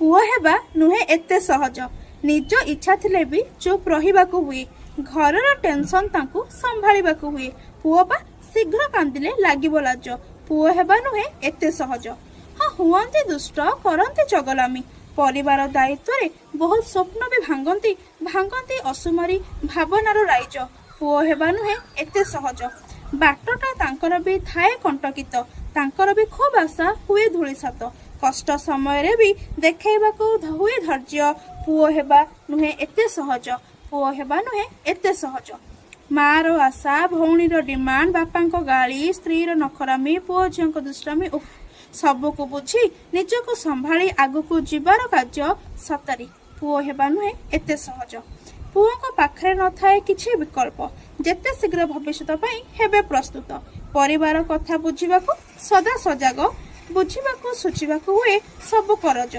ପୁଅ ହେବା ନୁହେଁ ଏତେ ସହଜ। ନିଜ ଇଚ୍ଛା ଥିଲେ ବି ଚୁପ୍ ରହିବାକୁ ହୁଏ। ଘରର ଟେନସନ୍ ତାଙ୍କୁ ସମ୍ଭାଳିବାକୁ ହୁଏ। ପୁଅ ପା ଶୀଘ୍ର କାନ୍ଦିଲେ ଲାଗିବ ଲାଜ। ପୁଅ ହେବା ନୁହେଁ ଏତେ ସହଜ। ହଁ, ହୁଅନ୍ତି ଦୁଷ୍ଟ, କରନ୍ତି ଚଗଲାମି। ପରିବାର ଦାୟିତ୍ୱରେ ବହୁତ ସ୍ୱପ୍ନ ବି ଭାଙ୍ଗନ୍ତି, ଭାଙ୍ଗନ୍ତି ଅସୁମାରୀ ଭାବନାର ରାଇଜ। ପୁଅ ହେବା ନୁହେଁ ଏତେ ସହଜ। ବାଟଟା ତାଙ୍କର ବି ଥାଏ କଣ୍ଟକିତ। ତାଙ୍କର ବି ଖୁବ୍ ଆଶା ହୁଏ ଧୂଳିସାତ। କଷ୍ଟ ସମୟରେ ବି ଦେଖେଇବାକୁ ହୁଏ ଧୈର୍ଯ୍ୟ। ପୁଅ ହେବା ନୁହେଁ ଏତେ ସହଜ। ପୁଅ ହେବା ନୁହେଁ ଏତେ ସହଜ। ମାର ଆଶା, ଭଉଣୀର ଡିମାଣ୍ଡ, ବାପାଙ୍କ ଗାଳି, ସ୍ତ୍ରୀର ନଖରାମି, ପୁଅ ଝିଅଙ୍କ ଦୁଷ୍ଟାମି, ଉଫ୍, ସବୁକୁ ବୁଝି ନିଜକୁ ସମ୍ଭାଳି ଆଗକୁ ଯିବାର କାର୍ଯ୍ୟ। ସତରେ ପୁଅ ହେବା ନୁହେଁ ଏତେ ସହଜ। ପୁଅଙ୍କ ପାଖରେ ନଥାଏ କିଛି ବିକଳ୍ପ। ଯେତେ ଶୀଘ୍ର ଭବିଷ୍ୟତ ପାଇଁ ହେବେ ପ୍ରସ୍ତୁତ। ପରିବାର କଥା ବୁଝିବାକୁ ସଦା ସଜାଗ। ବୁଝିବାକୁ ସୁଝିବାକୁ ହୁଏ ସବୁ କରଜ।